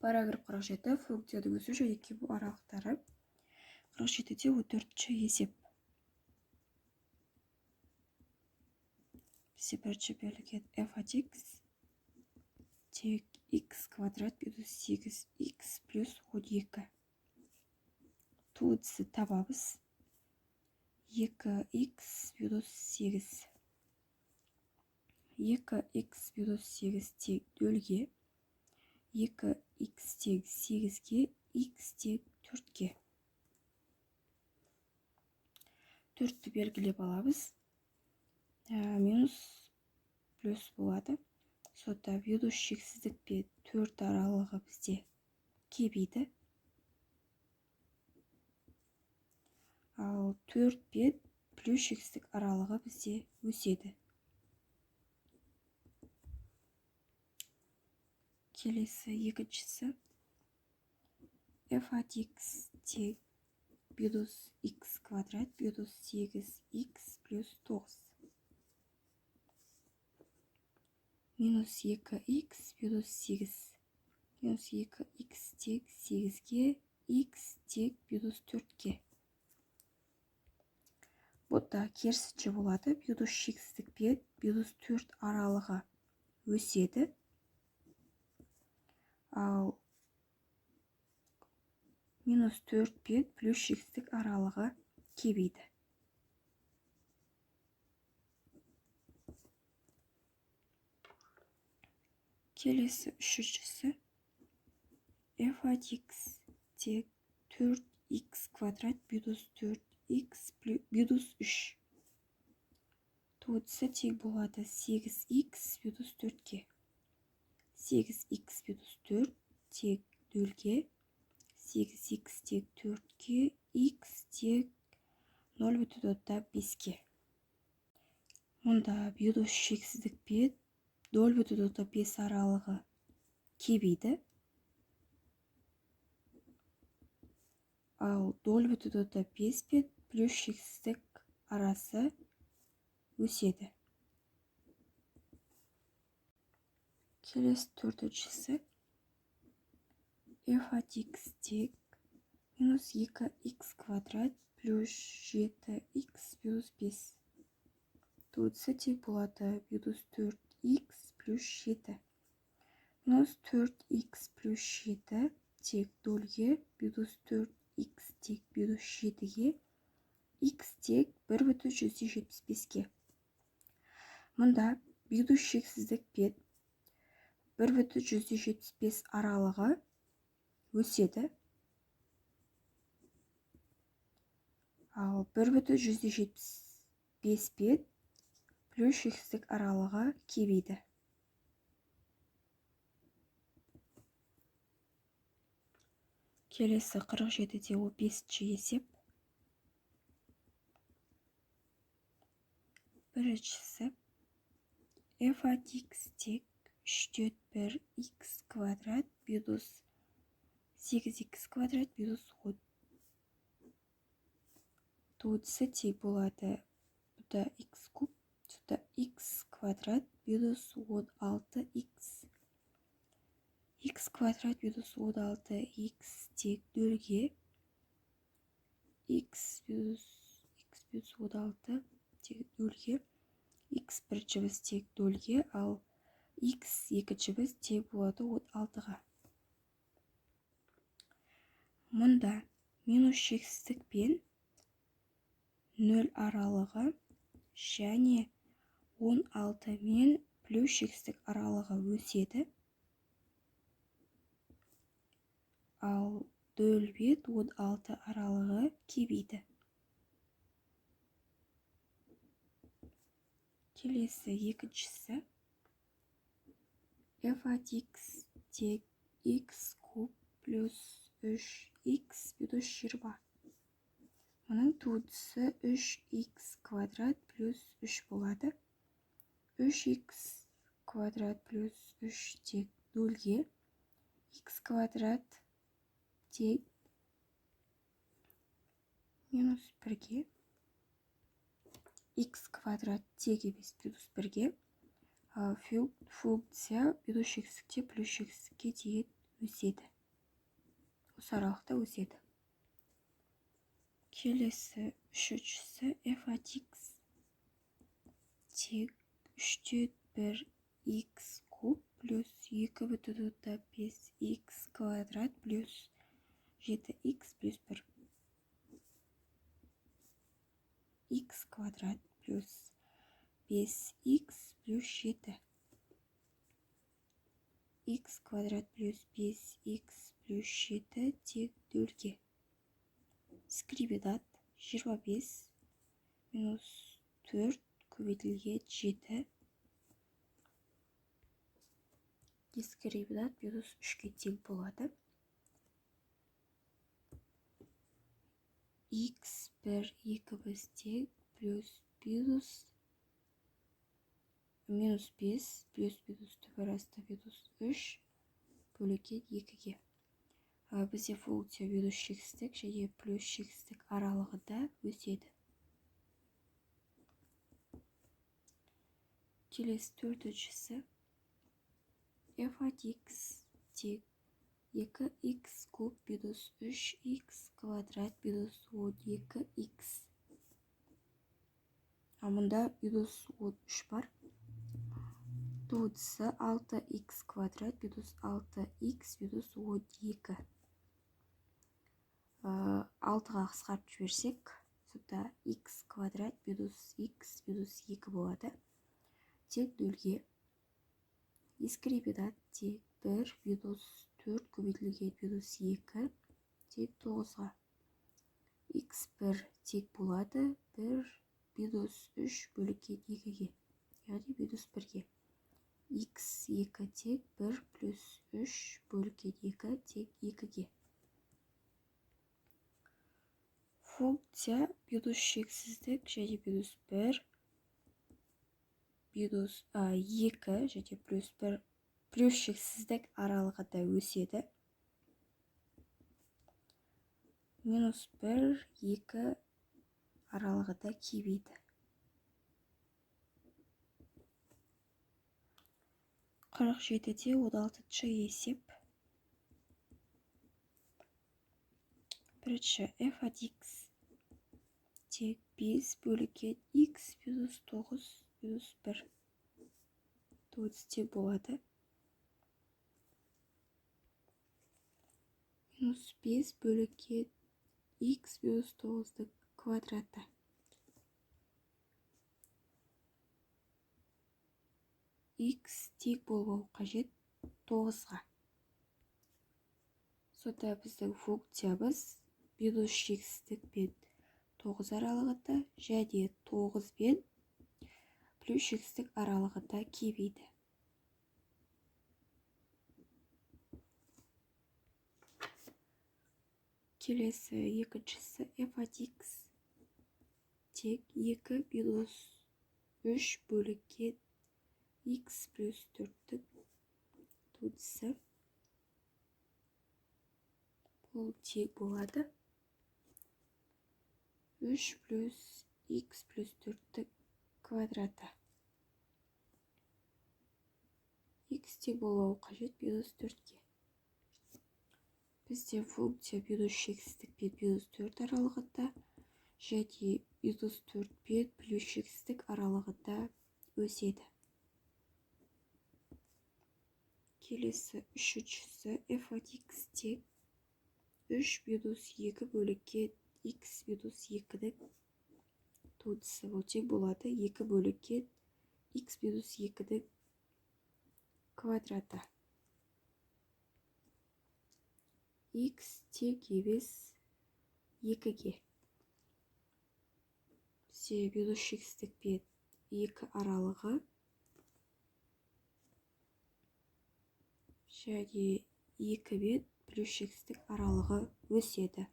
Параграф 47. Функцияның өсу және кему аралықтары. 47-де 14-ші есеп. Бізде бірінші берілген f от x тең x квадрат минус 8x плюс 12. Туындысын табамыз. 2x минус 8. 2x минус 8 тең 0-ге, 2x тең 8-ге, x тең 4-ке. 4-ті белгілеп аламыз. Минус плюс болады. Сонда минус шексіздік пен 4 аралығы бізде кемиді. Ал 4 пен плюс шексіздік аралығы бізде өседі. Келесі екіншісі f от x тең минус x квадрат минус 8x плюс 9. Минус 2x минус 8. Минус 2x тең 8-ге, x тең минус 4-ке. Бұнда керісінше болады. Минус шексіздік пен минус 4 аралығы өседі. Ал минус 4 пен плюс шексіздік аралығы кемиді. Келесі үшіншісі f от x тең 4x квадрат минус 4x минус 3. Туындысы тең болады 8x минус 4-ке. 8x минус 4 тең 0-ге, 8x тең 4-ке, x тең 0,5-ке. Мұнда минус шексіздік пен 0,5 аралығы кемиді. Ал 0,5 пен плюс шексіздік арасы өседі. Келесі төртіншісі f от x тең минус 2x квадрат плюс 7x минус 5. Туындысы тең болады минус 4x плюс 7. Минус 4x плюс 7 тең 0-ге, минус 4x тең минус 7-ге, x тең 1,75-ке. Мұнда минус шексіздік пен 1,75 аралығы өседі. Ал 1,75 пен плюс шексіздік аралығы кемиді. Келесі 47-де 15-ші есеп. Біріншісі f от x тең 3-1 x квадрат минус 8x квадрат минус 10. Туындысы тең болады. Бұнда x куб, сонда x квадрат минус 16x. X квадрат минус 16x тең 0-ге, x минус 16 тең 0-ге, x біріншіміз тең 0-ге, ал x екіншіміз тең болады 16-ға. Мұнда минус шексіздік пен 0 аралығы және 16 мен плюс шексіздік аралығы өседі. Ал 0 бен 16 аралығы кемиді. Келесі екіншісі f от x тең x куб плюс 3x минус 20. Мұның туындысы 3x квадрат плюс 3 болады. 3x квадрат плюс 3 тең 0-ге, x квадрат тең минус 1-ге, x квадрат тең емес плюс 1-ге, функция минус шексіздікте плюс шексіздікке дейін өседі. Осы аралықта өседі. Келесі үшіншісі f от x тең 3,1 x куб плюс 2,5 x квадрат плюс 7x плюс 1 x квадрат плюс 5x плюс 7 x квадрат плюс 5x плюс 7 тең 0-ге. Дискриминант 25 минус 4 көбейтілген 7. Дискриминант минус 3-ге тең болады. X1 2-міз тең плюс минус минус 5 плюс минус түбір асты минус 3 бөлінген 2-ге. Бізде функция минус шексіздік және плюс шексіздік аралығында өседі. Келесі төртіншісі f от x тең 2x куб минус 3x квадрат минус 12x. Мұнда минус 13 бар. Туындысы 6x квадрат минус 6x минус 12. 6-ға қысқартып жіберсек, сонда x квадрат минус x минус 2 болады. Тең 0-ге. Дискриминант тең 1 минус 4 көбейтілген минус 2 тең 9-ға. X1 тең болады 1 минус 3 бөлінген 2-ге, яғни минус 1-ге. X2 тең 1 плюс 3 бөлінген 2 тең 2-ге. Функция минус шексіздік және минус 1, минус 2 және плюс 1 плюс шексіздік аралығында өседі. Минус 1, 2 аралығында кемиді. 47-де 16-шы есеп. Бірінші f от x тең 5 бөлінген x минус 9 минус 1 туындысы тең болады. Минус 5 бөлінген x минус 9-дың квадраты. X тең болмау қажет 9-ға. Сонда біздің функциямыз минус шексіздік пен 9 аралығында және 9 пен плюс шексіздік аралығында кемиді. Келесі екіншісі f от x тең 2 минус 3 бөлінген x плюс 4-тің туындысы. Бұл тең болады 3 плюс x плюс 4-тің квадраты. X тең болуы қажет минус 4-ке. Бізде функция минус шексіздік пен минус 4 аралығында және минус 4 пен плюс шексіздік аралығында өседі. Келесі үшіншісі f от x тең 3 минус 2 бөлінген x минус 2-дің туындысы. Бұл тең болады 2 бөлінген x минус 2-дің квадраты. X тең емес 2-ге. Бізде минус шексіздік пен 2 аралығы және 2 пен плюс шексіздік аралығы өседі.